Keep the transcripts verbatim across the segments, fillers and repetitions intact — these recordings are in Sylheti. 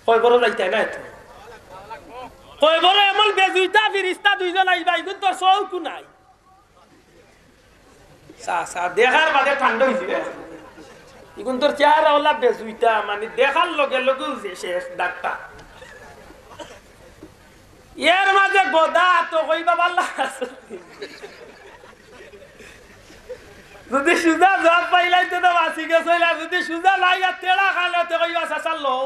কয়বরো যাইতায় নায় তো। কয়বরো এমন বেজুইতা ফিরিস্তা দুইজন আইবা, ইগুইন্তর চউখও নাই। চা, চা, দেখার বাদে ঠান্ডা অইযিবা। ইগুইন্তর চেহারা অলা বেজুইতা, মানি দেখার লগে লগেউ যে শেষ ডাক্তার। এর মাঝে গদা তো কইবা, "ভালা আছো?" যুদি সুজা জুয়াব পাইলাইতে তো বাঁচি গেছইন, আর যুদি সুজা না অইয়া তেড়া খাইলে তো কইবা, "চাচা লও।"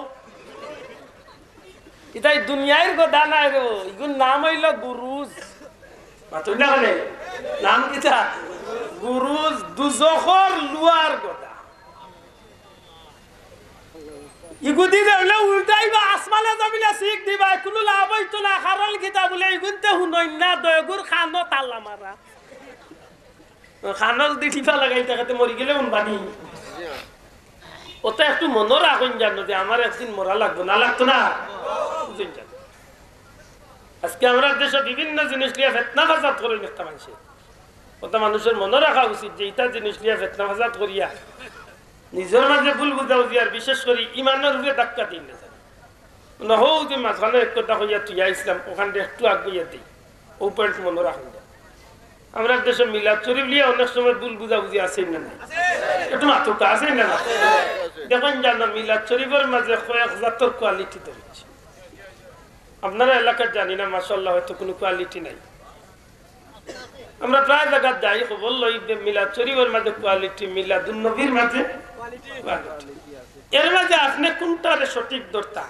ইতা ই দুনিয়ার গদা নায় রে, ইগুর নাম অইলো গুরুজ। মাতইন না কেনে? নাম কিতা? গুরুজ, দুজখর লুয়ার গদা। ইগুদি দেখলে উল্টাইবা, আসমানে জমিনে চিক দিবা, কুনু লাভ অইতো না। কারণ কিতা বুলে, ইগুইন্তে হুনইন না, দয়গুর কানো তালা মারা। কানো যুদি টিপা লাগাইতা, তে মরি গেলে হুনবানি। অতা একটু মনো রাখইন জানো যে আমার একদিন মরা লাগবো, না লাগতো না? বুঝইন জানো? আজকে আমরার দেশো বিভিন্ন জিনিস লইয়া ফেতনা ফাসাদ করইন একটা মানষে। অতা মানুষর মনো রাখা উচিত যে ইতা জিনিস লইয়া ফেতনা ফাসাদ করিয়া নিজর মাঝে ভুল বুঝাবুঝি আর বিশেষ করি ইমানর উপরে ধাক্কা দিন না জানি। মানে হউ যে মাঝখানো এক কথা কইয়া থুইয়া আইছলাম, অখানরে একটু আগুইয়া দেই, অউ point মনো রাখইন। আমরার দেশো মিলাদ শরিফ লইয়া অনেক সময় ভুল বুঝাবুঝি আছে না নাই? একটু মাতউক্কা, আছে না নাই? দেখইন জানো, মিলাদ শরিফর মাঝে কয়েক জাতর quality ধরছে। আপনারার এলাকাত জানি না, মাশাআল্লাহ, হয়তো কুনু quality নাই। আমরা প্রায় জাগাত যাই, খবর লই যে মিলাদ শরিফর মাঝে quality, মিলাদুন নবীর মাঝে quality। এর মাঝে আপনে কুনটারে সঠিক ধরতা,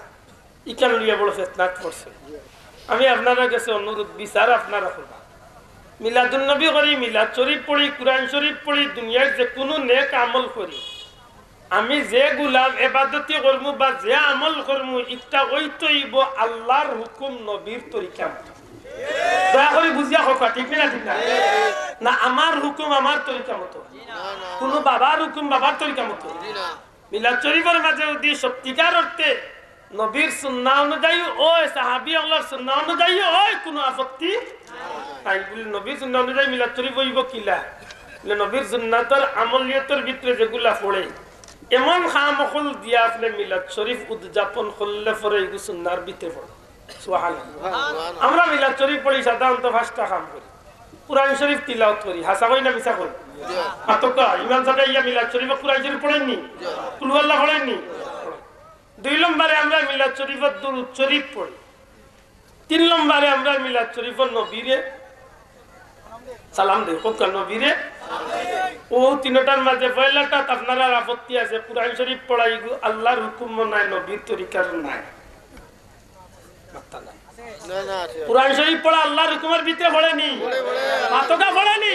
ইখান লইয়া বড় ফেতনাত পড়ছে। আমি আপনারার গেছে অনুরোধ, বিচার আপনারা করবা। মিলাদুন নবী করি, মিলাদ শরিফ পড়ি, কুরআন শরিফ পড়ি, দুনিয়ার যে কুনু নেক আমল করি, আমি যে গুলাম এবাদতি করমু বা যে আমল করমু, ইটা অইতো অইবো আল্লার হুকুম নবীর তরিকা মতো। দয়া করি বুঝিয়া কউক্কা, ঠিক না ঠিক না? না, আমার হুকুম আমার তরিকা মতো, কুনু বাবার হুকুম বাবার তরিকা মতো। মিলাদ শরিফর মাঝে যুদি সত্যিকার অর্থে নবীর সুন্নাহ অনুযায়ী অয়, সাহাবী অকলর সুন্নাহ অনুযায়ী অয়, কুনু আপত্তি নাই। বুলে, নবীর সুন্নাহ অনুযায়ী মিলাদ শরিফ অইবো কিলা? বুলে, নবীর সুন্নাতর আমলিয়তর ভিতরে যেগুলা পড়ে, এমন কাম অকল দিয়া আপনে মিলাদ শরিফ উদযাপন করলে পরে ইগু সুন্নার ভিতরে পড়ে। সুবহানাল্লাহ। আমরা মিলাদ শরিফ পড়ি, সাধারণত পাঁচটা কাম করি। কুরআন শরিফ তিলাওয়াত করি, হাছা কই না মিছা কই? মাতউক্কা, ইমাম সাবে ইয়া মিলাদ শরিফো কুরআন শরিফ পড়ইন নি? কুলহু আল্লাহ পড়ইন নি? দুই নম্বরে আমরা মিলাদ শরিফো দুরুদ শরিফ পড়ি। তিন নম্বরে আমরা মিলাদ শরিফো নবীরে সালাম দেই, কউক্কা নবীরে। অউ তিনোটার মাঝে পয়লাটাত আপনারার আপত্তি আছে, কুরআন শরিফ পড়া ইগু আল্লার হুকুমো নায়, নবীর তরিকার নায়। মাতইন না। না, না, আছে। কুরআন শরিফ পড়া আল্লার হুকুমর ভিতরে পড়ে নি? পড়ে, পড়ে। মাতউক্কা পড়ে নি?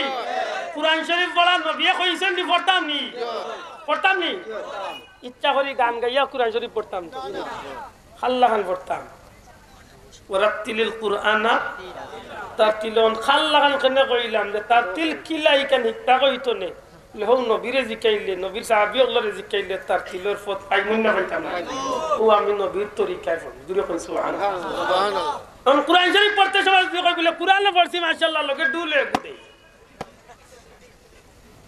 কুরআন শরিফ পড়া নবীয়ে কইছইন নি পড়তাম নি? পড়তাম নি? ইচ্ছা করি গান গাইয়া কুরআন শরিফ পড়তাম নি? কার লাখান পড়তাম। ওয়ারাত্তিলিল কুরআনা তারতিলা। অখন কার লাখান কেনে কইলাম যে তারতিল কিলা ইখান হিকতা কইতো নে। বুলে, হউ নবীরে জিকাইলে, নবীর সাহাবী অকলরে জিকাইলে তারতিলর পথ পাইমু না পাইতাম না? অউ আমি নবীর তরিকায় পড়ি। জুরে কইন সুবহানাল্লাহ। সুবহানাল্লাহ। অখন কুরআন শরিফ পড়তে সময় যুদি কই বুলে, কুরআনো পড়ছি মাশাআল্লাহ, লগে ঢুল এগু দেই।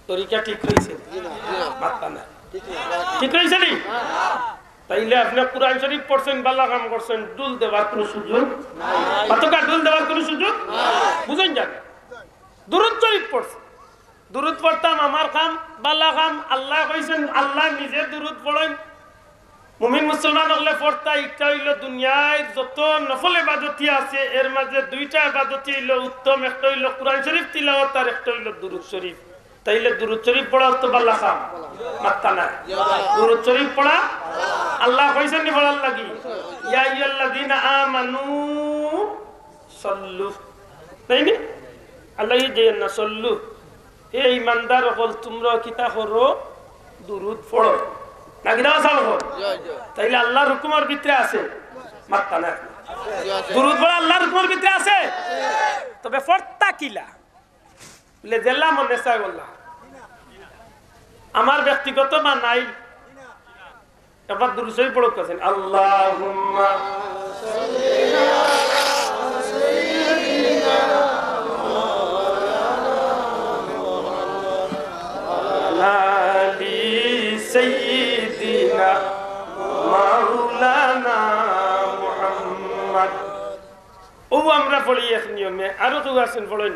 তরিকা ঠিক রইছে? মাতইন না। ঠিক রইছে নি? তাইলে আপনে কুরআন শরিফ পড়ছইন, ভালা কাম করছইন, ঢুল দেবার কুনু সুযোগ নাই। মাতউক্কা, ঢুল দেবার কুনু সুযোগ? বুঝইন জানি? দুরুদ শরিফ পড়ছইন, দুরুদ পড়তাম, আমার কাম, ভালা কাম, আল্লায় কইছইন, আল্লায় নিজে দুরুদ পড়ইন। মুমিন মুসলমান অকলে পড়তা, ইটা অইলো দুনিয়ার যত নফল এবাদতি আছে, এর মাঝে দুইটা এবাদতি অইলো উত্তম, একটা অইলো কুরআন শরিফ তিলাওয়াত, আর একটা অইলো দুরুদ শরিফ। তাইলে দুরুদ শরিফ পড়া তো ভালা কাম, মাতইন না। দুরুদ শরিফ পড়া, আল্লায় কইছইন নি পড়ার লাগি? ইয়া আইয়ুহাল্লাযীনা আমানু সল্লু। তাই নি? আল্লায় ই যে না সল্লু। হে ইমানদার অকল, তুমরা কিতা করো? দুরুদ পড়ো। না কিতা আসাল করো? তাইলে আল্লার হুকুমর ভিতরে আছে? মাতইন না। দুরুদ পড়া আল্লার হুকুমর ভিতরে আছে? তবে পড়তা কিলা? বুলে, যেলা মনে চায় অলা। আমার ব্যক্তিগত বা নাই। একবার দুরুদ শরিফ পড়উক্কা চাইন। আল্লাহুম্মা আলা আলি সাইয়্যিদিনা মাওলানা ও আমরা পড়ি এক নিয়মে, আরো কেউ আছেন পড়েন,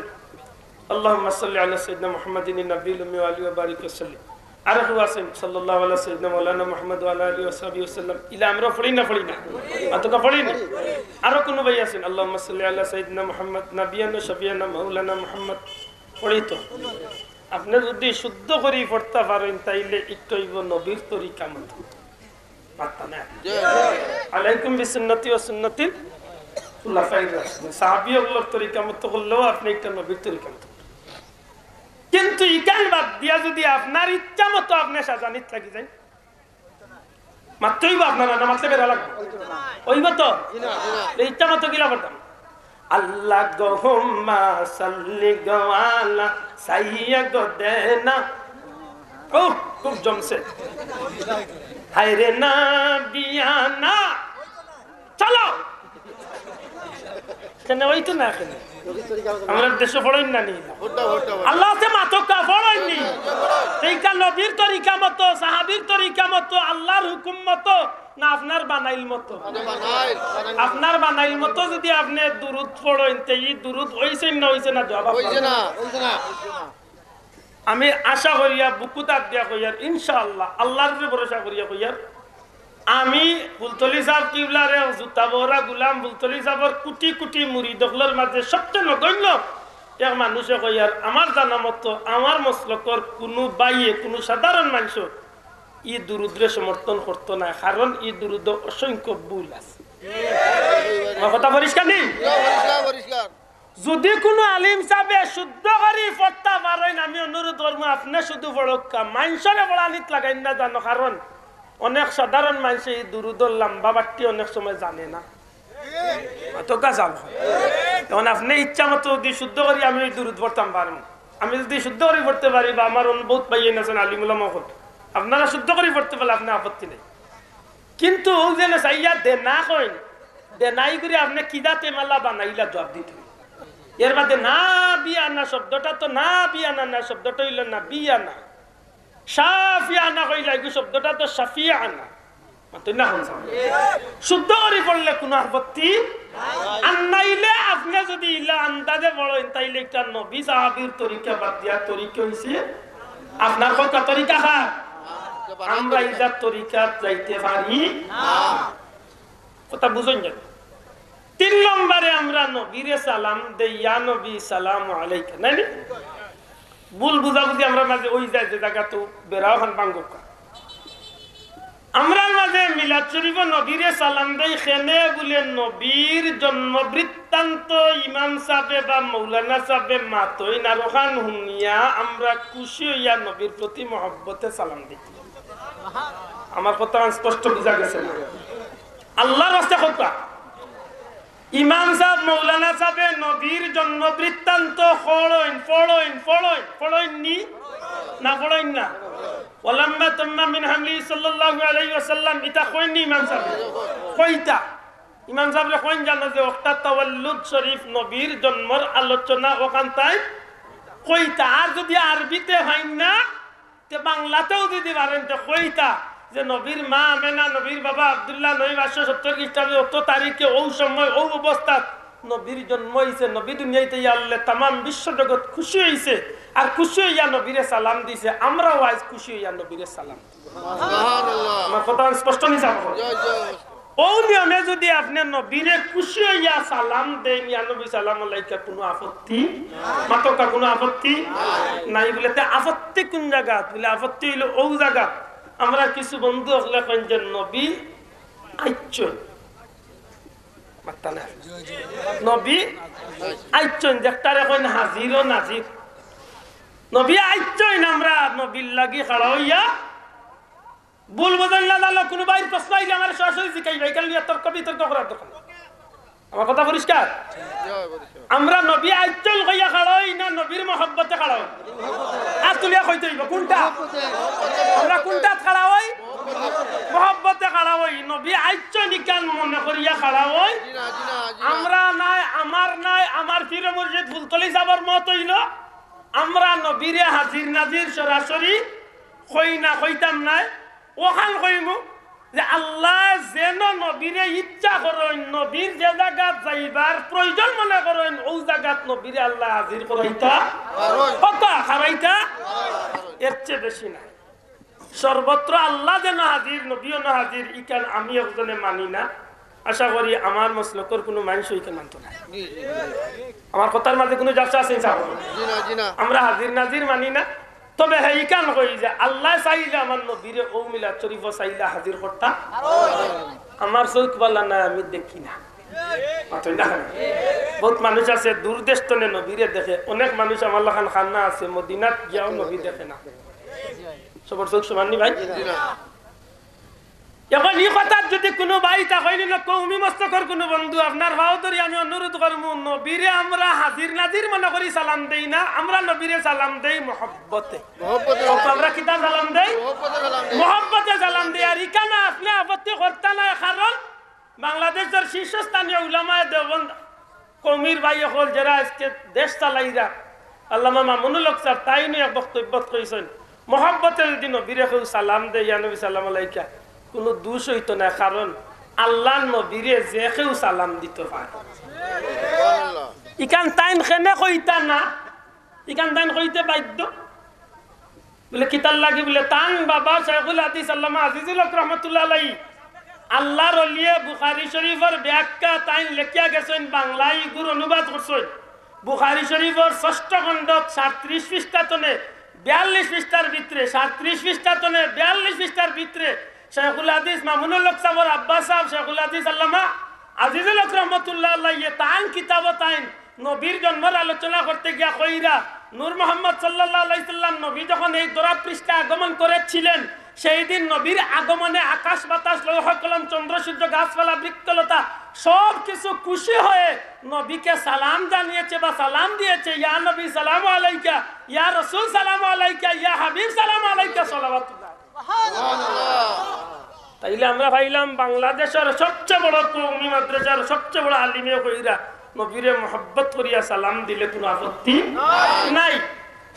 আল্লাহুম্মা সাল্লি আলা সাইয়্যিদিনা মুহাম্মাদিন নাবিয়্যিল উম্মি ওয়া আলিহি ওয়া বারিক ওয়া সাল্লিম। আরো কেউ আছেন, সাল্লাল্লাহু আলা সাইয়্যিদিনা মাওলানা মুহাম্মদ ওয়া আলা আলিহি ওয়া সাহবিহি ওয়া সাল্লাম। ইলা আমরা পড়ি না পড়ি না? অতকা পড়ি না? আরো কোন ভাই আছেন, আল্লাহুম্মা সাল্লি আলা সাইয়্যিদিনা মুহাম্মদ নাবিয়্যিনা শাফিয়্যিনা মাওলানা মুহাম্মদ। পড়ি তো। আপনে যুদি শুদ্ধ করি পড়তা পারইন, তাইলে ইটা অইবো নবীর তরিকা মতো। পারতা না? আলাইকুম বিসুন্নতি ওয়া সুন্নতিল খুলাফাইর রাশিদিন। সাহাবী অকলর তরিকা মতো করলেও আপনে ইটা নবীর তরিকা মতো। কিন্তু ইখান বাদ দিয়া যুদি আপনার ইচ্ছা মতো আপনে সাজানিত লাগি যাইন, মাততে অইবো আপনারা, না মাতলে বেড়া লাগবো? অইবো তো? এই ইচ্ছা মতো গিলা করতাম। আল্লাহুম্মা সাল্লি আলা সাইয়্যিদিনা। ও, খুব জমছে। হায়রে না বিয়ানা। চলো। কেনে অইতো না কেনে? আমরার দেশো পড়ইন না নি? আল্লাহ আছে মাতউক্কা, পড়ইন নি? ইটা নবীর তরিকা মতো, সাহাবীর তরিকা মতো, আল্লাহর হুকুম মতো, না আপনার বানাইল মতো? আপনার বানাইল মতো যুদি আপনে দুরুদ পড়ইন, তে ই দুরুদ অইছে না অইছে না? জবাব অইছে না। আমি আশা করিয়া বুকুত আত দিয়া কইয়ার, ইনশাআল্লাহ, আল্লাহর উপরে ভরসা করিয়া কইয়ার, আমি ফুলতলি সাব কিবলার এক জুতা বহরা গুলাম, ফুলতলি সাবর কুটি কুটি মুরিদ অকলর মাঝে সবচে নগণ্য এক মানুষে কইয়ার, আমার জানা মতো আমার মসলকর কুনু ভাইয়ে, কুনু সাধারণ মানষে ই দুরুদরে সমর্থন করতো না, কারণ ই দুরুদো অসংখ্য ভুল আছে। আমার কথা পরিষ্কার নি? পরিষ্কার, পরিষ্কার। যুদি কুনু আলিম সাবে শুদ্ধ করি পড়তা পারইন, আমি অনুরোধ করমু, আপনে শুধু পড়উক্কা, মানষরে পড়ানিত লাগাইন না জানো, কারণ অনেক সাধারণ মানষে ই দুরুদর লম্বা বাট্টি অনেক সময় জানে না। অতকা চাল হয়। এখন আপনে ইচ্ছা মতো যুদি শুদ্ধ করি আমি ই দুরুদ পড়তাম পারমু, আমি যুদি শুদ্ধ করি পড়তে পারি, বা আমার অন-, বউত ভাইয়াইন আছইন আলিম উলামা অকল, আপনারা শুদ্ধ করি পড়তে পারলে আপনে আপত্তি নাই। কিন্তু অউ যে না চাইয়া দেনা কইন, দেনাই করি আপনে কিজাতে মালা বানাইলা জবাব দিতে অইবো। এর বাদে না বিয়ানা শব্দটা তো না বিয়ানা না, শব্দটা অইলো না বিয়ানা। শাফিয়ানা কইলা, ইগু শব্দটা তো শাফিয়ানা। মাতইন না কেনে? শুদ্ধ করি পড়লে কুনু আপত্তি আর নাইলে আপনে যুদি ইলা আন্দাজে পড়ইন, তাইলে ইটা নবী সাহাবীর তরিকা বাদ দিয়া তরিকা অইছে আপনার। কথা তরিকা কার? আমরা ইটার তরিকাত যাইতে পারি না। কথা বুঝইন না? তিন নম্বরে আমরা নবীরে সালাম দেই, ইয়া নবী সালাম আলাইকা, নায় নি? ভুল বুঝাবুঝি আমরার মাঝে অই যায়, যে জাগাত বেড়াও খান বাঙ্গুকা। আমরার মাঝে মিলাদ শরীফো নবীরে সালাম দেই, কেনে বুলে নবীর জন্ম বৃত্তান্ত ইমাম সাবে বা মৌলানা সাবে মাতইন, আর অখান হুনিয়া আমরা খুশি অইয়া নবীর প্রতি মহব্বতে সালাম দেই। আমার কথা স্পষ্ট বুঝা গেছে না? আল্লাহর ওয়াস্তে কউক্কা। ইমাম সাব, মৌলানা সাবে নবীর জন্ম বৃত্তান্ত পড়ইন, পড়ইন, পড়ইন, পড়ইন নি? না পড়ইন না? ওয়ালাম্মা তাম্মা মিন হামলিহি সাল্লাল্লাহু আলাইহি ওয়াসাল্লাম, ইতা কইন নি ইমাম সাবে? কইতা। ইমাম সাবরে কইন জানো যে অখটা তাওয়াল্লুদ শরীফ নবীর জন্মর আলোচনা অখান তাইন কইতা। আর যুদি আরবিতে পাইন না, তে বাংলাতেও যুদি পারেন, তে কইতা যে নবীর মা আমেনা, নবীর বাবা আব্দুল্লাহ, নবী পাঁচশো সত্তর খ্রিস্টাব্দে অত তারিখে, অউ সময়, অউ অবস্থাত নবীর জন্ম অইছে, নবী দুনিয়াইত আইলে তামাম বিশ্ব জগৎ খুশি অইছে, আর খুশি অইয়া নবীরে সালাম দিছে, আমরাও আইজ খুশি অইয়া নবীরে সালাম দিমু। সুবহানাল্লাহ। আমার কথা স্পষ্ট নি সাব? জি, জি। অউ নিয়মে যুদি আপনে নবীরে খুশি অইয়া সালাম দেইন, ইয়া নবী সালাম আলাইকা, কুনু আপত্তি? মাতউক্কা, কুনু আপত্তি নাই। বুলে, তে আপত্তি কুন জাগাত? বুলে, আপত্তি অইলো অউ জাগাত। আমরার কিছু বন্ধু অকলে কইন যে নবী আইচ্ছইন। মাতরা না। নবী আইচ্ছইন, যেটারে কইন হাজির ও নাজির। নবী আইচ্ছইন, আমরা নবীর লাগি খাড়া অইয়া ভুল বুঝইন না জানো, কুনু ভাইর প্রশ্ন আইলে আমারে সরাসরি জিকাইবা, ইখান লইয়া তর্ক বিতর্ক করার দরকার নাই। আমার কথা পরিষ্কার? আমরা নবী আইচ্ছইন কইয়া খাড়া অই না নবীর মহব্বতে খাড়া অই? আত তুলিয়া কইতে অইবো, কুনটা? আমরা কুনটাত খাড়া অই? মহব্বতে খাড়া অই। নবী আইচ্ছইন ইখান মনে করিয়া খাড়া অই। আমরা নায়, আমার নায়, আমার পীর মুর্শিদ ফুলতলি সাবর মত অইলো। আমরা নবীরে হাজির নাজির সরাসরি কই না, কইতাম নায়। অখান কইমু যে আল্লায় যেন নবীরে ইচ্ছা করইন, নবীর যে জাগাত যাইবার প্রয়োজন মনে করইন, অউ জাগাত নবীরে আল্লায় হাজির করাইতা, কথা খারাইতা, এর চেয়ে বেশি নাই। সর্বত্র আল্লাহ যেন হাজির, নবীও না হাজির, ইখান আমি একজনে মানি না। আশা করি আমার মসলকর কুনু মানষও ইখান মানতো না। আমার কথার মাঝে কুনু ঝাপসা আছে, ইনশাআল্লাহ? জি না, জি না। আমরা হাজির নাজির মানি না। তবে হ্যাঁ, ইখান কই যে আল্লায় চাইলে আমার নবীরে অউ মিলাদ শরীফো চাইলে হাজির করতা। আমার চউখ বালা নায়, আমি দেখি না। মাতইন না কেনে? বউত মানুষ আছে দূর দেশ তনে নবীরে দেখে। অনেক মানুষ আমার লাখান কানা আছে, মদিনাত গিয়াও নবী দেখে না। সবর চউখ সমান নি ভাই? জি না। এখন ই কথাত যুদি কুনু ভাই থাকইন, অইলো কওমি মসলকর কুনু বন্ধু, আপনার পাও ধরি আমি অনুরোধ করমু, নবীরে আমরা হাজির নাজির মনে করি সালাম দেই না, আমরা নবীরে সালাম দেই মহব্বতে। মহব্বতে। আমরা কিতা সালাম দেই? মহব্বতে সালাম দেই। মহব্বতে সালাম দেই। আর ইখানো আপনে আপত্তি করতা নায়, কারণ বাংলাদেশর শীর্ষস্থানীয় উলামায়ে দেওবন্দ কওমির ভাই অকল যেরা আইজকে দেশ চালাইরা, আল্লামা মামুনুল হক সাব, তাইনও এক বক্তব্যত কইছইন, মহব্বতে যুদি নবীরে কেউ সালাম দেয়, "ইয়া নবী সালাম আলাইকা", কুনু দুষ অইতো নায়, কারণ আল্লার নবীরে যে কেউ সালাম দিতো পারে। ইখান তাইন কেনে কইতা না, ইখান তাইন কইতে বাধ্য। বুলে, "কিতার লাগি?" বুলে, তান বাবা শাইখুল হাদিস আল্লামা আজিজুল হক রহমতুল্লাহ আলাইহি আল্লার অলিয়ে বুখারী শরীফর ব্যাখ্যা তাইন লেখিয়া গেছইন বাংলায়, ইগুর অনুবাদ করছইন। বুখারী শরীফর ষষ্ঠ খণ্ডত সাতত্রিশ পৃষ্ঠা তনে বিয়াল্লিশ পৃষ্ঠার ভিতরে, সাতত্রিশ পৃষ্ঠা তনে বিয়াল্লিশ পৃষ্ঠার ভিতরে শাইখুল হাদিস মামুনুল হক সাবর আব্বা সাব শাইখুল হাদিস আল্লামা আজিজুল হক রহমতুল্লাহ আলাইহি তান কিতাবো তাইন নবীর জন্মর আলোচনা করতে গিয়া কইরা, নূর মোহাম্মদ সাল্লাল্লাহু আলাইহি সাল্লাম নবী যখন এই ধরা পৃষ্ঠে আগমন করেছিলেন, সেই দিন নবীর আগমনে আকাশ বাতাস লৌহ কলম চন্দ্র সূর্য গাছপালা বৃক্ষলতা সব কিছু খুশি হয়ে নবীকে সালাম জানিয়েছে বা সালাম দিয়েছে, "ইয়া নবী সালাম আলাইকা, ইয়া রসুল সালাম আলাইকা, ইয়া হাবিব সালাম আলাইকা, সালাওয়াতুল্লাহ।" তাইলে আমরা পাইলাম বাংলাদেশর সবচেয়ে বড় কওমি মাদ্রাসার সবচেয়ে বড় আলিমে কইরা নবীরে মহব্বত করিয়া সালাম দিলে কুনু আপত্তি নাই।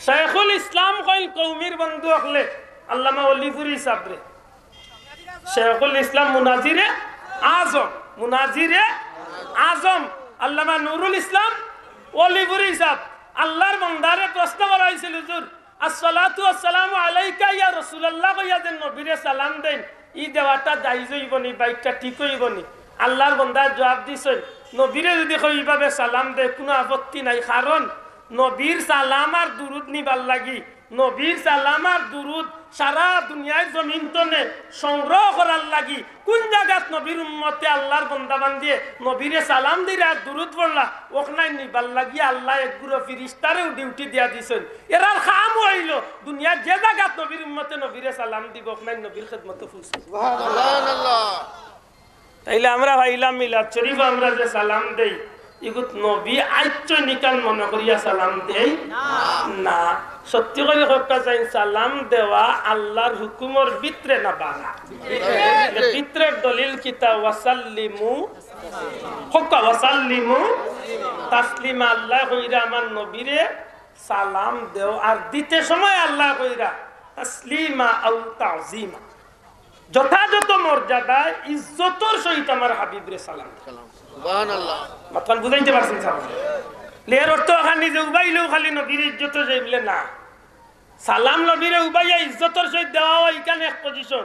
শাইখুল ইসলাম কইল কওমির বন্ধু অকলে আল্লামা অলিপুরি সাবরে। শাইখুল ইসলাম মুনাজিরে আজম, মুনাজিরে আজম আল্লামা নুরুল ইসলাম অলিপুরি সাব আল্লার বন্দারে প্রশ্ন করা অইছিল, "হুজুর, আসসালাতু আসসালামু আলাইকা ইয়া রাসূলুল্লাহ" কইয়া যে নবীরে সালাম দেইন, ই দেওয়াটা জায়েজ অইবো নি, বাইতটা ঠিক অইবো নি? আল্লার বন্দায় জুয়াব দিছইন, নবীরে যুদি কেউ ইভাবে সালাম দেয়, কুনু আপত্তি নাই, কারণ নবীর সালাম আর দুরুদ নিবার লাগি, নবীর সালাম আর দুরুদ সারা দুনিয়ার জমিন তনে সংগ্রহ করার লাগি কুন জাগাত নবীর উম্মতে আল্লার বন্দা বান্দিয়ে নবীরে সালাম দিরা আর দুরুদ পড়লা, অখনাইন নিবার লাগি আল্লায় এক গুরু ফিরিস্তারেও ডিউটি দিয়া দিছইন। এরার কাম অইলো দুনিয়ার যে জাগাত নবীর উম্মতে নবীরে সালাম দিবো, অখনাইন নবীর খেদমতো পৌঁছাইবো। সুবহানাল্লাহ। তাইলে আমরা পাইলাম মিলাদ শরীফো আমরা যে সালাম দেই, ইগুত নবী আইছইন ইখান মনে করিয়া সালাম দেই না। সত্যি করি কউক্কা চাইন, সালাম দেওয়া আল্লার হুকুমর ভিতরে না বারা? ভিতরে। ভিতরের দলিল কিতা? ওয়াসাল্লিমু, কউক্কা, ওয়াসাল্লিমু তাসলিমা। আল্লায় কইরা আমার নবীরে সালাম দেও, আর দিতে সময় আল্লায় কইরা তাসলিমা আও তাজিমা। যথাযথ মর্যাদায় ইজ্জতর সহিত আমার হাবিবরে সালাম দেও। সুবহানাল্লাহ। মাতখান বুঝাইতে পারছি ইনশাআল্লাহ? এর অর্থ অখান নি যে উবাইলেউ খালি নবীরে ইজ্জত অইযায় বুলে না। সালাম নবীরে উবাইয়া ইজ্জতর সহিত দেওয়া অয়, ইখান এক position।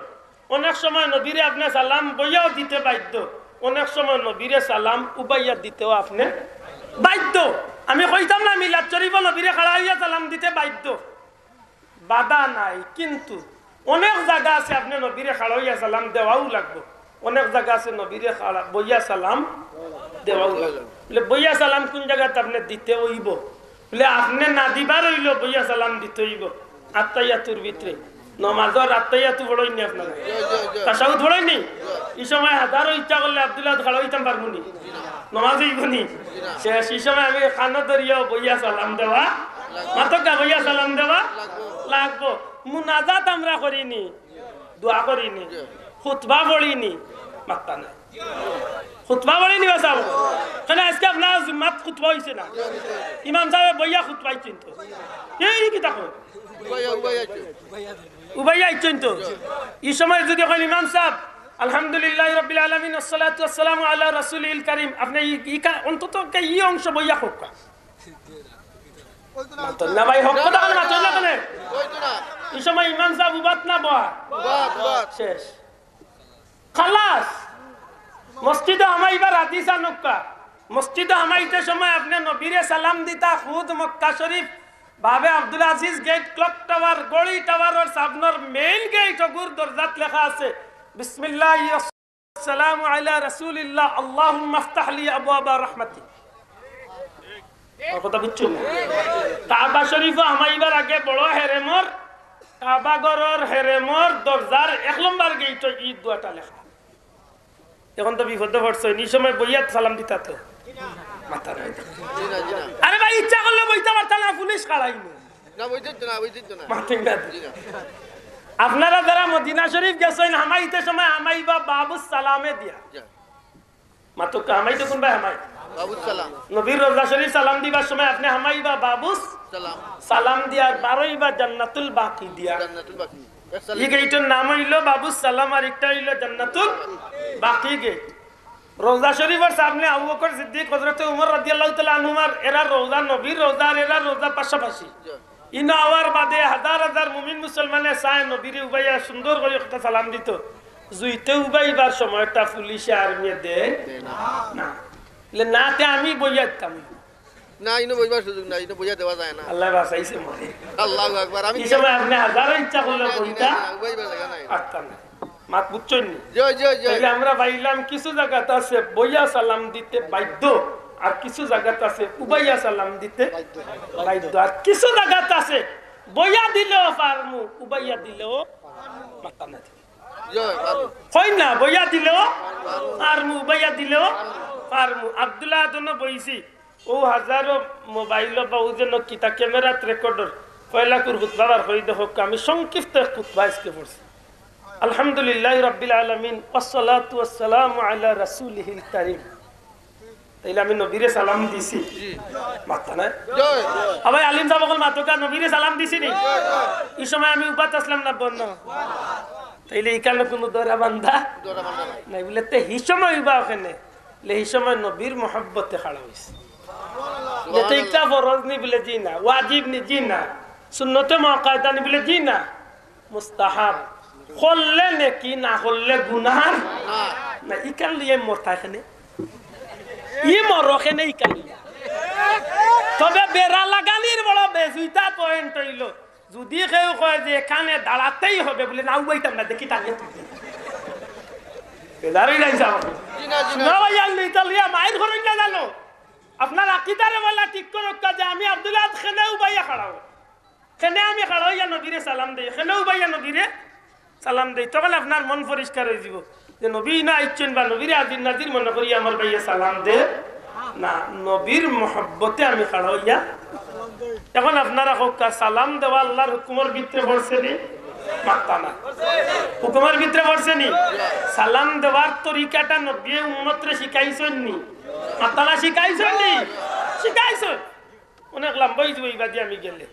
অনেক সময় নবীরে আপনে সালাম বইয়াও দিতে বাধ্য, অনেক সময় নবীরে সালাম উবাইয়া দিতেও আপনে বাধ্য। আমি কইতাম না মিলাদ শরীফো নবীরে খাড়া অইয়া সালাম দিতে বাধ্য, বাধা নাই, কিন্তু অনেক জাগা আছে আপনে নবীরে খাড়া অইয়া সালাম দেওয়াউ লাগবো, অনেক জাগা আছে নবীরে খাড়া বইয়া সালাম দেওয়াউ লাগবো। বুলে বইয়া সালাম কুন জাগাত আপনে দিতে অইবো? বুলে আপনে না দিবার অইলো বইয়া সালাম দিতে অইবো। আত্তাহিয়াতুর ভিতরে, নমাজর আত্তাহিয়াতু পড়ইন নি আপনারা? তাশাহুদ পড়ইন নি? ই সময় হাজারো ইচ্ছা করলে আব্দুল্লাহ খাড়া অইতাম পারমু নি? নমাজ অইবো নি? শেষ। ই সময় আমি কানো ধরিয়াও বইয়া সালাম দেওয়া, মাতকা বইয়া সালাম দেওয়া লাগবো। মুনাজাত আমরা করি নি, দোয়া করি নি, খুতবা পড়ি নি, মাত্তা নাই। খুতবা পড়ি নি বা সাব? কেনে আইজকে আপনার জুম্মাত খুতবা অইছে না? ইমাম সাবে বইয়া খুতবা দিছইন তো। এই কিতা কয়? উবাইয়া আইছইন তো। ই সময় যুদি কইন, "ইমাম সাব, আলহামদুলিল্লাহি রাব্বিল আলামিন, ওয়াসসালাতু ওয়াসসালামু আলা রাসূলিল কারীম। আপনে ই, ই কা-, অন্তত কে ই অংশ বইয়া কউক্কা। মাতইন না ভাই, হক কথা বলে মাতইন না কেনে? ই সময় ইমাম সাব উবাত না বওয়াত? উবাত, উবাত। শেষ। খালাস। মসজিদো হামাইবার হাদিস আনউক্কা। মসজিদো হামাইতে সময় আপনে নবীরে সালাম দিতা, খুদ মক্কা শরীফ, বাবে আব্দুল আজিজ গেইট, ক্লক টাওয়ার, ঘড়ি টাওয়ারর সামনর মেইন গেইট অগুর দরজাত লেখা আছে, "বিসমিল্লাহি আসসালামু আলা রাসূলিল্লাহ, আল্লাহুম্মা ইফতাহ লি আবওয়াবা রাহমাতিক।" আমার কথা বুঝছইন না? কাবা শরীফো হামাইবার আগে বড় হেরেমর, কাবা ঘরর হেরেমর দরজার এক নম্বর গেইটো ই দোয়াটা লেখা। অখন তো বিপদো পড়ছইন, ই সময় বইয়া সালাম দিতা তো। মাথা নাই। জি না, জি না। আরে ভাই, ইচ্ছা করলে বইতা পারতা না, পুলিশ খাড়াইমু। না, বইতে দিত না, বইতে দিত না। মাতইন না। জি না। আপনারা যারা মদিনা শরীফ গেছইন, হামাইতে সময় হামাইবা বাবুস সালামে দিয়া। জি। মাতউক্কা, হামাইতে কুনবায় হামাই? বাবুস সালাম। নবীর রওজা শরীফ সালাম দিবার সময় আপনে হামাইবা বাবুস সালাম। সালাম দিয়া, আর বারইবা জান্নাতুল বাকি দিয়া। জান্নাতুল বাকি। ই গেইটর নাম অইলো বাবুস সালাম, আর একটা অইলো জান্নাতুল বাকি গেইট। রওজা শরীফর সামনে আবু বকর সিদ্দিক, হযরতে উমর রাদিয়াল্লাহু তাআলা আনহুমার, এরার রওজা, নবীর রওজা আর এরার রওজা পাশাপাশি। ইনো আওয়ার বাদে হাজার হাজার মুমিন মুসলমানে চায় নবীরে উবাইয়া সুন্দর করি একটা সালাম দিতো। জুইতে উবাইবার সময়টা পুলিশে আর্মিয়ে দেয় না। না। বলে, "না, তে আমি বইয়া দিতাম।" না, ইনো বইবার সুযোগ নাই, ইনো বইয়া দেওয়া যায় না। আল্লাহ বাঁচাইছে মরে। আল্লাহু আকবার। আমি ই সময় আপনে হাজারো ইচ্ছা করলে না, না, বইতা না, উবাইবার জাগা নাই। পারতা না। মাত বুঝছইন নি? জি, জি, জি। তাইলে আমরা পাইলাম কিছু জাগাত আছে বইয়া সালাম দিতে বাধ্য, আর কিছু জাগাত আছে উবাইয়া সালাম দিতে বাধ্য। আর কিছু জাগাত আছে বইয়া দিলেও পারমু, উবাইয়া দিলেও পারতাম না। জি, পারমু। কই না, বইয়া দিলেও পারমু, উবাইয়া দিলেও পারমু। আব্দুল্লাহ আদনো বইছি, ও হাজারো মোবাইল বা ও যেন কিতা ক্যামেরাত রেকর্ডর, পয়লাকুর খুতবা বার করি দেখউক্কা, আমি সংক্ষিপ্ত এক খুতবা আজকে পড়ছি। আলহামদুলিল্লাহি রাব্বিল আলামিন, ওয়াসসালাতু ওয়াসসালামু আলা রাসূলিহিল কারীম। তাইলে আমি নবীরে সালাম দিছি? মাততা না? জি। আবার আলিম সাব অকল মাতউক্কা, নবীরে সালাম দিছি নি? ই সময় আমি উবাত আছলাম না বন্দ? তাইলে ইখানো কুনু ধরা বান্ধা নাই। বলে, তে হি সময় উবা কেনে? বলে, হি সময় নবীর মহব্বতে খাড়া অইছে। বলে, তে ইটা ফরজ নি? বলে, জি না। ওয়াজিব নি? জি না। সুন্নতে মুআক্কাদা নি? বলে, জি না। মুস্তাহাব। করলে নেকি, না করলে গুনাহ? না। না, ইখান লইয়া মরতা কেনে? ই মরো কেনে ইখান লইয়া? তবে বেড়া লাগানির বড় বেজুইতা পয়েন্ট অইলো, যুদি কেউ কয় যে এখানে দাঁড়াতেই হবে, বলে, না, উবাইতাম না, দেখি টানিয়া তুলি। বেজার অই যাইছে আমার। জি না, জি না। না ভাই, আর ইটা লইয়া মাইর করইন না জানো। আপনার আকিদারে বলা ঠিক করউক্কা যে আমি আব্দুল আহাদ কেনে উবাইয়া খাড়াও। কেনে আমি খাড়া অইয়া নবীরে সালাম দেই, কেনে উবাইয়া নবীরে সালাম দেই, তখন আপনার মন পরিষ্কার অই যিবো যে নবী না আইছইন বা নবীরে হাজির নাজির মনে করি আমার ভাইয়ে সালাম দে না, নবীর মহব্বতে আমি খাড়া অইয়া। এখন আপনারা কউক্কা, সালাম দেওয়া আল্লাহর হুকুমর ভিতরে পড়ছে নি? মাততা না। হুকুমর ভিতরে পড়ছে নি? সালাম দেওয়ার তরিকাটা নবীয়ে উম্মতরে শিখাইছইন নি? মাততা না, শিখাইছইন নি? শিখাইছইন। অনেক লম্বা অই যিবো ইবাদি আমি গেলে।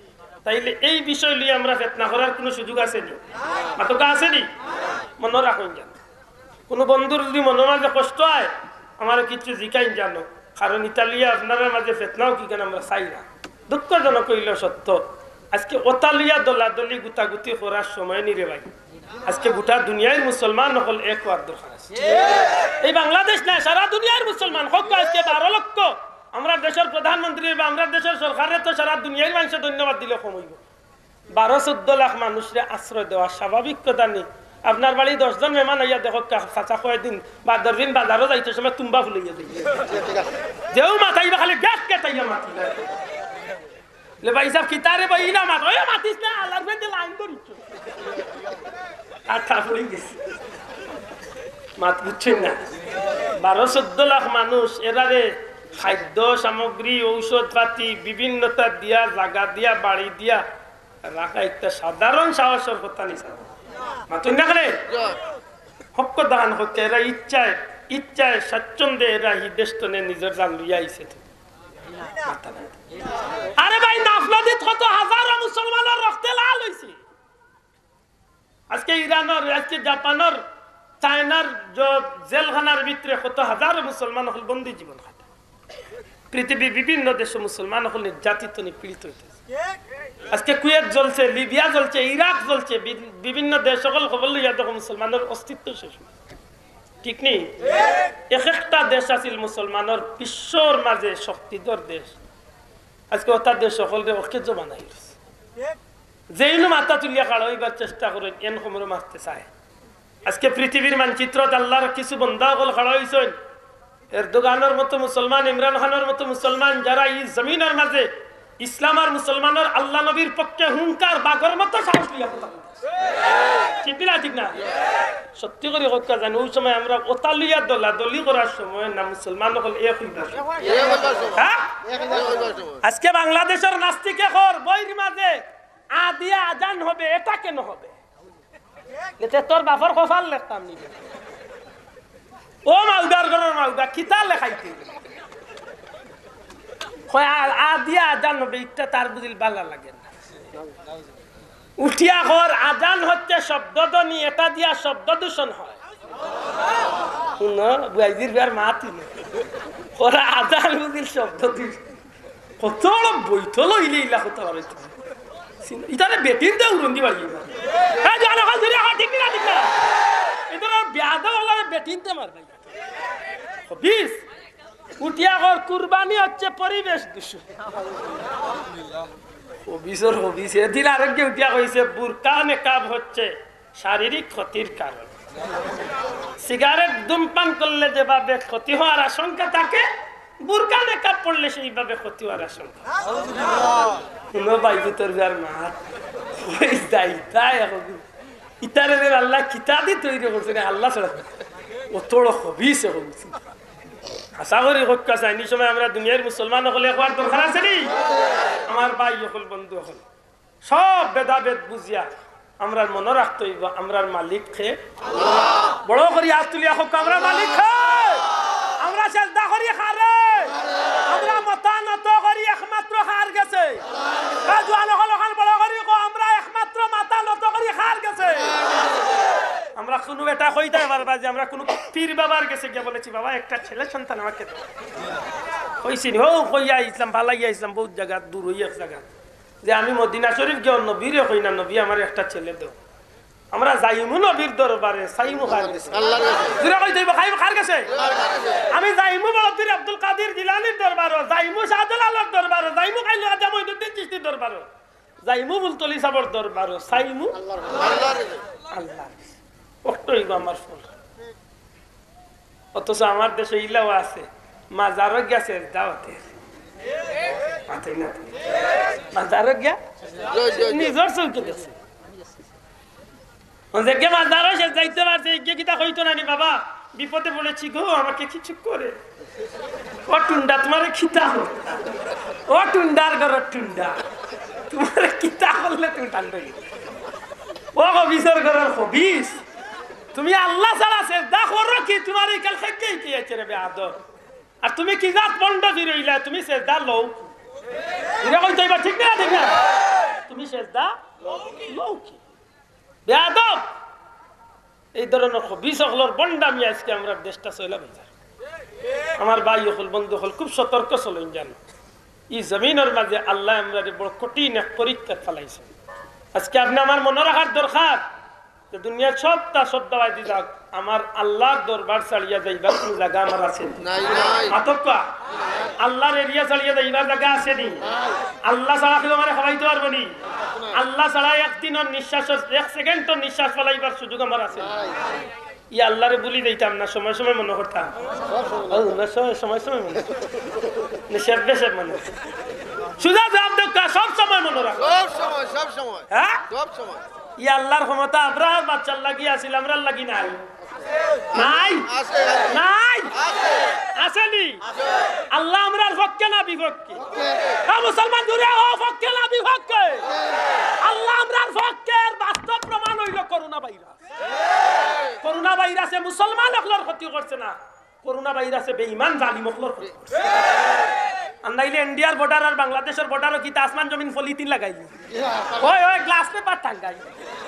তাইলে এই বিষয় লইয়া আমরা ফেতনা করার কুনু সুযোগ আছে নি? মাতউক্কা, আছে নি? মনো রাখইন যান। কুনু বন্ধুর যুদি মনো মাঝে কষ্ট অয়, আমারে কিচ্ছু জিকাইন জানো, কারণ ইতা লইয়া আপনারার মাঝে ফেতনাও কিখান আমরা চাই না। দুঃখজনক অইলেও সত্য, আজকে অতা লইয়া দলাদলি গুতাগুতি করার সময় নি রে ভাই। আজকে গোটা দুনিয়ার মুসলমান অকল এক অওয়ার দরকার আছে। এই বাংলাদেশ নায়, সারা দুনিয়ার মুসলমান। কউক্কা আজকে বারো লক্ষ, আমরার দেশর প্রধানমন্ত্রী বা আমরার দেশর সরকাররে তো সারা দুনিয়ার মানষে ধন্যবাদ দিলে কম অইবো। বারো চৌদ্দ লাখ মানুষরে আশ্রয় দেওয়া স্বাভাবিক কথা নি? আপনার বাড়ি দশ জন মেহমান আইয়া দেখউক্কা, চাচা কয়দিন বা দশ দিন বাজারো যাইতে সময় তুম্বা ফুলাইয়া যায়। যেউ মাতাইবা খালি গেট গেটাইয়া মাতি। লে ভাই সাব, কিতারে ভাই ইলা মাত, ওই মাতিস না, আল্লাহর ফেন্দে লাইন ধরিছ। আর তা পড়ি গেছে। মাত বুঝছইন না? বারো চৌদ্দ লাখ মানুষ, এরারে খাদ্য সামগ্রী, ঔষধ পাতি, বিভিন্নতা দিয়া, জাগা দিয়া, বাড়ি দিয়া রাখা একটা সাধারণ সাহসর কথা নি সাব। মাতইন না কেনে? হক দান হচ্ছে, এরা ইচ্ছায়, ইচ্ছায় স্বাচ্ছন্দ্যে এরা হি দেশ তনে নিজর জান লইয়া আইছে তো। আরে ভাই, নাফ নদীত কত হাজারো মুসলমানর রক্তে লাল অইছে। আজকে ইরানর, আজকে জাপানর চায়নার জ-, জেলখানার ভিতরে কত হাজার মুসলমান অকল বন্দী জীবন কাটায়। পৃথিবীর বিভিন্ন দেশো মুসলমান অকল নির্যাতিত, নিপীড়িত অইতাছে। আজকে কুয়েত জ্বলছে, লিবিয়া জ্বলছে, ইরাক জ্বলছে, বি-, বিভিন্ন দেশ অকল খবর লইয়া দেখো মুসলমানর অস্তিত্ব শেষ অইছে। ঠিক নি? এক একটা দেশ আছিল মুসলমানর বিশ্বর মাঝে শক্তিধর দেশ। আজকে অতা দেশ অকলরে অকেজো বানাই দিছে। যেইনু মাথা তুলিয়া খাড়া অইবার চেষ্টা করইন, এন খবরও মারতে চায়। আজকে পৃথিবীর মানচিত্রত আল্লাহর কিছু বন্দা অকল খাড়া অইছইন। এরদোগানর মতো মুসলমান, ইমরান খানর মতো মুসলমান, যারা ই জমিনর মাঝে ইসলাম আর মুসলমানর আল্লাহ নবীর পক্ষে হুঙ্কার বাঘর মতো সাহস লইয়া কথা কইতাছে। ঠিক না, ঠিক না? সত্যি করি কউক্কা জানি, অউ সময় আমরা অতা লইয়া দলাদলি করার সময় না, মুসলমান অকল এক অইবার সময়। হ্যাঁ? আজকে বাংলাদেশর নাস্তিকে কর বইর মাঝে আ দিয়া আজান হবে, এটা কেন হবে? এতে তোর বাপর কপাল লেখতাম নি। ও মাউদার ঘরর মাউদা, কিতা লেখাইতে? কয়, "আ-, আ দিয়া আজান হবে, ইটা তার বুঝিল বালা লাগে না।" উঠিয়া কর, "আজান হচ্ছে শব্দধ্বনি, এটা দিয়া শব্দ দূষণ হয়।" হুনো, বুয়াইদির বিয়ার মাত হুনো। কর, "আজান বুঝিল শব্দ দূষণ।" কত বড় বৈতল অইলে ইলা কথা বারইতো। ইতারে বেটিন্তে উড়ন্দি বাড়ি। এই যে আলাকাল ধরে আহা, ঠিক না, ঠিক না? ইতারে বেয়াদব অকলরে বেটিন্তে মার ভাই। খবিস। উঠিয়া কর, "কুরবানি হচ্ছে পরিবেশ দূষণ।" খবিসর খবিস। এদিন আরেকজন উঠিয়া কইছে, "বুরকা নেকাব হচ্ছে শারীরিক ক্ষতির কারণ।" সিগারেট ধূমপান করলে যেভাবে ক্ষতি হওয়ার আশঙ্কা থাকে, বুরকা নেকাব পড়লে সেইভাবে ক্ষতি হওয়ার আশঙ্কা। হুনো ভাই, ভিতর যার মাত। ওই যাই, তাই এখন। ইতারে রে আল্লাহ কিতা দি তৈরি করছে রে, আল্লাহ ছাড়া। অত বড় খবিস এখন। আশা করি কউক্কা চাইনি সময় আমরা দুনিয়ার মুসলমান অকল এক অওয়ার দরকার আছে নি? আমার ভাই অকল, বন্ধু অকল, সব ভেদাভেদ বুঝিয়া আমরার মনো রাখতে অইবো, আমরার মালিক কে? বড় করি আত তুলিয়া কউক্কা, আমরার মালিক কে? আমরা সেজদা করি কারে? আমরা মাথা নত করি একমাত্র কার গেছে? এ জোয়ান অকল, অখান বড় করি কও, আমরা একমাত্র মাথা নত করি কার গেছে? আমরা কুনু বেটা কইতায় পারবা যে আমরা কুনু পীর বাবার গেছে গিয়া বলেছি, "বাবা, একটা ছেলে সন্তান আমাকে দাও।" কইছি নি? হউ, কইয়া আইছলাম, ফালাইয়া আইছলাম, বউত জাগাত, দূর অই এক জাগাত। যে আমি মদিনা শরীফ গিয়া নবীরে কই না, "নবী, আমার একটা ছেলে দাও।" আমরা যাইমু নবীর দরবারে, চাইমু কার গেছে? আল্লাহর গেছে। জোরে কইতে অইবো, চাইমু কার গেছে? আমি যাইমু বড় পীর আব্দুল কাদির জিলানীর দরবারো, যাইমু শাহজালালর দরবারো, যাইমু খাইল খাজা মঈনুদ্দিন চিশতির দরবারো, যাইমু ফুলতলি সাবর দরবারো, চাইমু আল্লাহর গেছে। আল্লাহর গেছে। অটাউ অইবো আমার ফল। অথচ আমার দেশো ইলাও আছে, মাজারো গিয়া সেজদা অতে। মাথায় না। মাজারো গিয়া নিজর চউখে দেখছে। অউ যে গিয়া মাজারো সেজদা দিতে পারছে, গিয়া কিতা কইতো না নি, "বাবা, বিপদে পড়েছি গো, আমাকে কিছু করে।" ও টুন্ডা, তুমারে কিতা অয়? ও টুন্ডার ঘরর টুন্ডা, তুমারে কিতা করলে তুমি ঠান্ডা অইলে? ও খবিসর ঘরর খবিস, তুমি আল্লাহ ছাড়া সেজদা করো কি? তুমার ইখান খেইকে কি আছে রে বেয়াদব? আর তুমি কি জাত ভন্ড ফিরইলা? তুমি সেজদা লও কি? ইটা কইতে অইবো, ঠিক না, ঠিক না? তুমি সেজদা লও কি? বেয়াদব! এই ধরনর খবিস অকলর ভন্ডামি আজকে আমরার দেশটা চইলা বাজার। আমার ভাই অকল, বন্ধু অকল, খুব সতর্ক চলইন জানো। ই জমিনর মাঝে আল্লায় আমরারে বড় কঠিন এক পরীক্ষাত ফালাইছইন। আজকে আপনে আমার মনো রাখার দরকার যে দুনিয়ার সবতা সব দাওয়াই দি যাউক, আমার আল্লার দরবার ছাড়িয়া যাইবার কুনু জাগা আমার আছে নি? নাই, নাই। মাতউক্কা। আল্লার area ছাড়িয়া যাইবার জাগা আছে নি? আল্লা ছাড়া কেউ আমারে খাওয়াইতে পারবো নি? আল্লা ছাড়া এক দিনর নিঃশ্বাস, এক সেকেন্ডর নিঃশ্বাস ফালাইবার সুযোগ আমার আছে নি? নাই। ই আল্লারে ভুলি যাইতাম না, সময় সময় মনো করতাম। ও, না, সময়, সময় সময় মনো। না, সেব বেসেব মনো। সুজা জুয়াব দেউক্কা, সব সময় মনো রাখো। সব সময়, সব সময়। হ্যাঁ? সব সময়। ই আল্লার ক্ষমতা আমরার বাচ্চার লাগি আছিল, আমরার লাগি নাই। নাই? আছে, আছে। নাই? আছে। আছে নি? আছে। আল্লা আমরার পক্ষে না বিপক্ষে? এ মুসলমান জুরে ও পক্ষে না বিপক্ষে? আল্লা আমরার পক্ষে। এর বাস্তব প্রমাণ অইলো করোনা ভাইরাস। করোনা ভাইরাসে মুসলমান অকলর ক্ষতি করছে না, করোনা ভাইরাসে বেঈমান জালিম অকলর ক্ষতি করছে। আর নাইলে ইন্ডিয়ার বর্ডার আর বাংলাদেশর বর্ডারও কিতা আসমান জমিন পলিথিন লাগাইলি? ওই, ওই, গ্লাস পেপার টাঙ্গাই।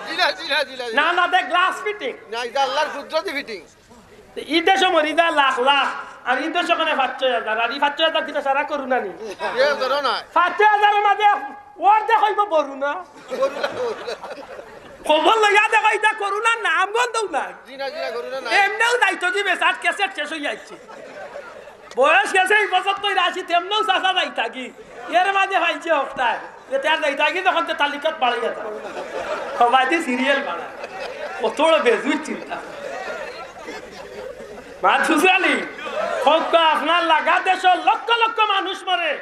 জি না, জি না, জি না, জি না। না, না, দে গ্লাস ফিটিং। না, ইটা আল্লাহর কুদরতি ফিটিং। তে ই দেশো মরি যায় লাখ লাখ, আর ই দেশো কেনে পাঁচ ছয় হাজার, আর ই পাঁচ ছয় হাজার কিতা সারা করোনা নি? এ ধরো না। পাঁচ ছয় হাজারর মাঝে অর্ধেক অইবো করোনা। খবর লইয়া দেখো, ইটা করোনার নাম গন্ধও নাই। জি না, জি না, করোনা নাই। এমনেও যাইতো কি বেচার ক্যাসেট শেষ অইয়া আইছে। বয়স গেছে এই বছর তো আশি, তেমনেও চাচা যাইতা কি। এর মাঝে পাইছে হকটায়। যে তার যাইতা কি তখন তো তালিকাত বাড়াইয়া যায়। সবাই দিয়ে সিরিয়াল বাড়ায়। কত বড় বেজুর চিন্তা। মা সুজালি, হক আপনার লাগা দেশো লক্ষ লক্ষ মানুষ মরে।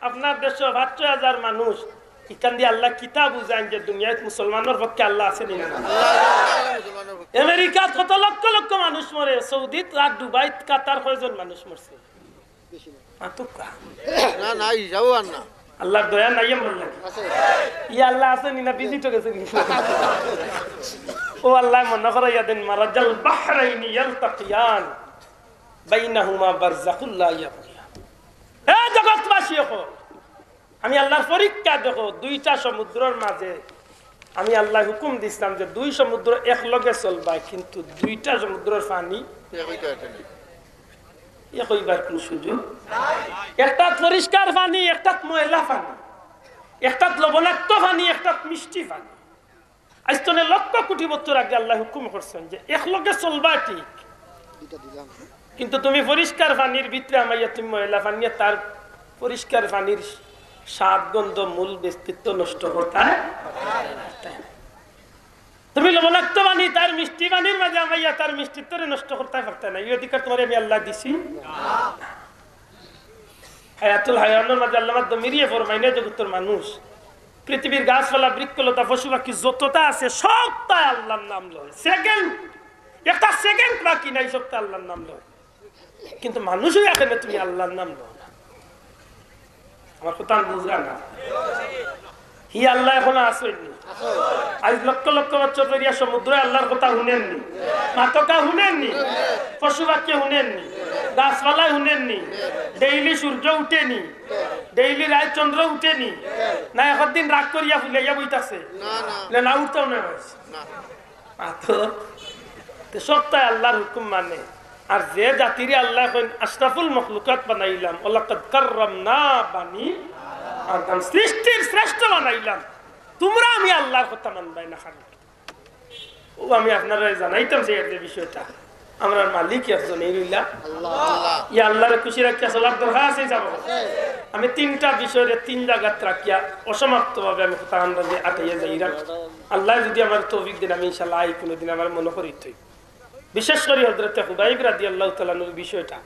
আপনার দেশো পাঁচ ছয় হাজার মানুষ। ইখান দিয়া আল্লায় কিতা বুঝাইন যে দুনিয়াত মুসলমানর পক্ষে আল্লাহ আছে নি না? আমেরিকাত কত লক্ষ লক্ষ মানুষ মরে, সৌদিত আর দুবাইত, কাতার কয়জন মানুষ মরছে? আতুকা। না, না, হিসাবও আর না। আল্লাহর দয়া নাই এমন লাগে। ই আল্লাহ আছে নি না, ভিজিটও গেছে নি? ও আল্লাহ, মনে করো ইয়াদিন মারাজাল বাহরাইনি ইয়ালতাকিয়ান বাইনাহুমা বারজাখুল লা ইয়াবগিয়ান। এ জগৎবাসী অকল, আমি আল্লাহর পরীক্ষা দেখো, দুইটা সমুদ্রর মাঝে আমি আল্লাহ হুকুম দিছিলাম যে দুই সমুদ্র একলগে চলবা, কিন্তু দুইটা সমুদ্রর পানি এক অইবার কোন সুযোগ? একটাত পরিষ্কার পানি, একটাত ময়লা পানি, একটাত লবণাক্ত পানি, একটাত মিষ্টি পানি। আইজ তনে লক্ষ কোটি বছর আগে আল্লাহ হুকুম করছেন যে একলগে চলবা ঠিক, কিন্তু তুমি পরিষ্কার পানির ভিতরে আমাইয়া তুমি ময়লা পানিয়ে তার পরিষ্কার পানির স্বাদ গন্ধ মূল ব্যক্তিত্ব নষ্ট করতায়। তুমি লবণাক্ত পানি তার মিষ্টি পানির মাঝে আমাইয়া তার মিষ্টিত্বরে নষ্ট করতায় পারতায় না। এই অধিকার তোমারে আমি আল্লাহ দিছি। হায়াতুল হায়াওয়ানর মাঝে আল্লামা দমিরিয়ে ফরমাইন, এ জগতর মানুষ, পৃথিবীর গাছপালা, বৃক্ষলতা, পশু পাখি যততা আছে, সবতায় আল্লাহর নাম লয়। সেকেন্ড, একটা সেকেন্ড বাকি নাই, সবতায় আল্লাহর নাম লয়। কিন্তু মানুষও এখানে তুমি আল্লাহর নাম লও না। আমার কথা বুঝরা না? হি আল্লাহ এখনো আছইন নি? আইজ লক্ষ লক্ষ বছর ধরিয়া সমুদ্র আল্লাহর কথা হুনেন নি? মাতকা হুনেন নি? পশু পাখি হুনেন নি? গাছপালায় হুনেন নি? ডেইলি সূর্য উঠে নি? ডেইলি রাইত চন্দ্র উঠে নি? না একদিন রাগ করিয়া ফুলাইয়া বইতাছে? না, না। না, না উঠতাম না ভাই। না। আতো, তে সবতায় আল্লাহর হুকুম মানে। আর যে জাতিরে আল্লায় কইন, "আশরাফুল মখলুকাত বানাইলাম, ওয়ালাকাদ কাররামনা বানি আদম, সৃষ্টির শ্রেষ্ঠ বানাইলাম।" তোমরা আমি আল্লাহর কথা মানবায় না খালি। ও আমি আপনারারে জানাইতাম চাইয়ার যে বিষয়টা, আমরার মালিক একজন, এই রইলা। আল্লাহ। ই আল্লাহরে খুশি রাখিয়া চলার দরকার আছে, যাব। আমি তিনটা বিষয়রে তিন জাগাত রাখিয়া অসমাপ্তভাবে আমি কথা আন্দাজে আটাইয়া যাইরাম। আল্লায় যদি আমারে তৌফিক দেইন, আমি ইনশাআল্লাহ আই কোনোদিন আমার মনো করি থই। বিশেষ করি হযরতে খুবাইব রাদিয়াল্লাহু তাআলা আনহুর বিষয়টা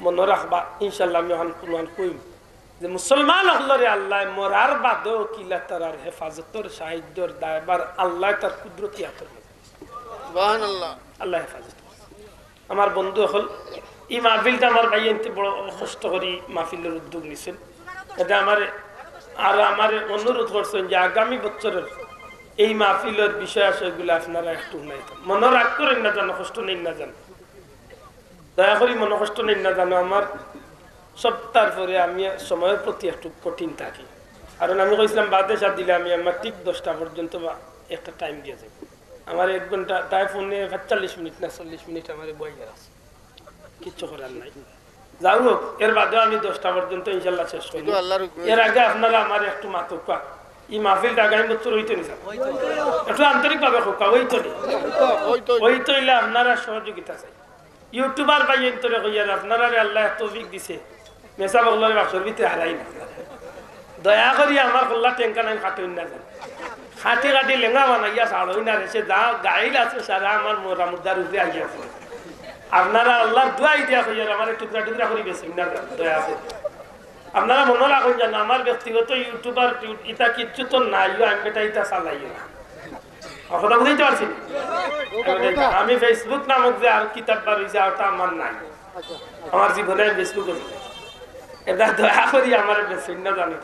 মনো রাখবা, ইনশাআল্লাহ আমি অখান কুরআন কইমু যে মুসলমান অকলরে আল্লায় মরার বাদেও কিলা তারার হেফাজতর, সাহায্যর দায়ভার আল্লায় তার কুদরতি আতর মধ্যে। সুবহানাল্লাহ। আল্লায় হেফাজত করছে। আমার বন্ধু অকল, ই মাহফিলটা আমার ভাইয়াইন্তে বড় কষ্ট করি মাহফিলর উদ্যোগ নিছইন। এটা আমারে, আর আমারে অনুরোধ করছইন যে আগামী বছরর এই মাহফিলর বিষয় আশয়গুলা আপনারা একটু হুনাইতাম। মনো রাগ করইন না জানো, কষ্ট নেইন না জানো। দয়া করি মনো কষ্ট নেইন না জানো। আমার সপ্তাহর পরে আমি সময়র প্রতি একটু কঠিন থাকি, কারণ আমি কইছিলাম বাদে সাত দিলে আমি আমার ঠিক দশটা পর্যন্ত বা একটা টাইম দিয়া যাই। আমার এক ঘন্টা, তাই ফোনে পাঁচচল্লিশ মিনিট না চল্লিশ মিনিট আমার বই আছে, কিচ্ছু করার নাই। যাই হোক, এর বাদেও আমি দশটা পর্যন্ত ইনশাল্লাহ শেষ করি। এর আগে আপনারা আমার একটু মাতউক্কা, ই মাহফিলটা আগামী বছর অইতো নি স্যার? একটু আন্তরিকভাবে কউক্কা, অইতো নি? অইতো, অইতো। অইতো অইলে আপনারা সহযোগিতা চাই। ইউটিউবার ভাইয়াইন্তরে কইয়ার, আপনারারে আল্লায় তৌফিক দিছে, মেসাব অকলরে বাক্সর ভিতরে হারাই না। দয়া করি আমার কল্লা টেংকা নাই কাটইন না জানো। কাটি কাটি লেঙ্গা বানাইয়া ছাড়ইন না রে, সে যা গাইল আছে সারা আমার মরা মুর্দার উপরে আইয়া আছে। আপনারা আল্লাহর দোয়াই দিয়া কইয়ার আমারে টুকরা টুকরা করি বেচইন না জানো, দয়া আছে। আপনারা মনো রাখইন জানো, আমার ব্যক্তিগত ইউটিউবার ইউ-, ইতা কিচ্ছু তো নাই, আমি বেটা ইতা চালাইও না। আমার কথা বুঝাইতে পারছি নি? আমি Facebook নামক যে আর কিতাব বার হইছে, আর ওটা আমার নাই। আমার জীবনে আমি Facebook-এ যাই। এটা দয়া করি আমারে বেচইন না জানো।